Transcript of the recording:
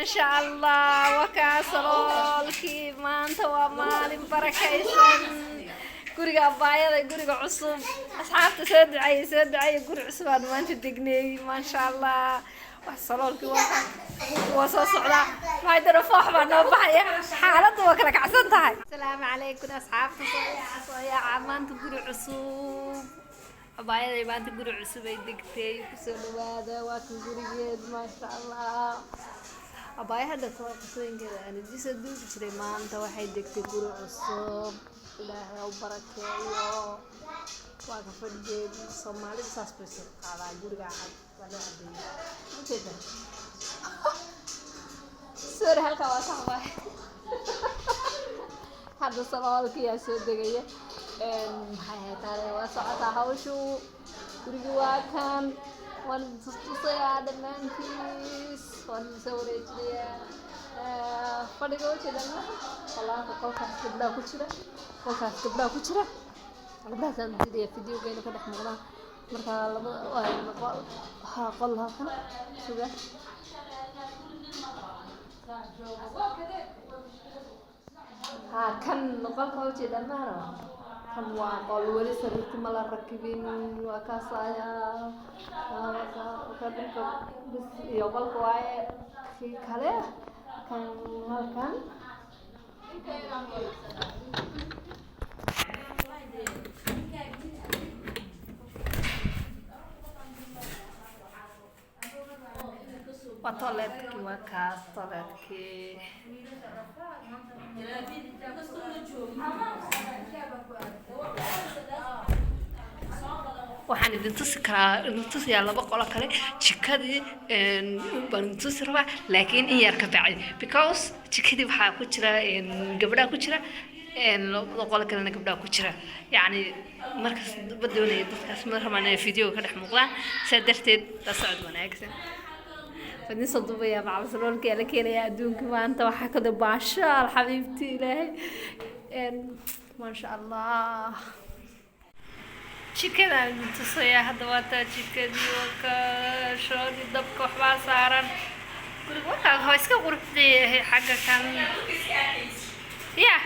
Maasha Allah, waa kaa saloolkii. Maanta waa maalin barakaysan. Guriga abaayada, guriga cusub. Asxaabta, soo duceeye, soo duceeye. Guri cusub aan maanta degnay, maasha Allah. Wax saloolkii waa soo socdaa. Maxay dara, foox baa noo baxaya. Xaaladdu waa kala kacsan tahay. Asalaamu calaykum asxaabta. Soo yaaca, soo yaaca. Maanta guri cusub abaayaday, maanta guri cusub ay degtay. Kusoo dhawaada, waa kan gurigeed, maasha Allah. Abaaya hadda koo qisooyinkeeda aan idin soo duubi jiray, maanta waxay degtay guri cusub. Ilaahay ha u barakeeyo. Waa ka fadhigeed. Soomaalida saas bay soo qaadaa. Guriga cad waa loo cadeeyay, ujeeda. Sorry, halkaa waa sax waay. Hadda saloolkii yaa soo degaya. Maxay ahayd taale? Waa socotaa hawshu. Gurigi waa kan, waan tustusayaa dhammaantiis, waan soo wareejinayaa. Fadhiga ujeedan, qolaanka, qolkaas gabdhaha ku jira, qolkaas gabdhaha ku jira. Gabdhahaasaan diidaya videogeena ka dhex muuqdaan. Marka laba qol, ha, qol halkan suga. Ha, kan qolka ujeedaan maano, kan waa qol, weli sariirti ma la rakibin. Waa kaasaya ka dhulka bis iyo qolka waaye. Kii kale kan halkan. Waa toiletkii, waa kaas toiletkii. Waxaan idin tusi karaa, idin tusiyaa laba qolo kale. Jikadii baan idin tusi rabaa, laakiin in yar ka bacdi, because jikadii waxaa ku jira gabdhaha ku jira, labada qolo kalena gabdhaha ku jira. Yacni markas ma doonaya, dadkaas ma rabaan inay videoga ka dhex muuqdaan. Saa darteed la socod wanaagsan. Waan idin soo duubayaa. Macalsaloolka la keenayaa adduunka maanta. Waxaa kada baashaal, xabiibti Ilaahay. Maasha Allah, jikadaan idin tusayaa hadda. Waa taa jikadii, waa ka shoodii dabka, waxbaa saaran. Guriga wakaa, waa iska qurux leeyahay xagga kan ya.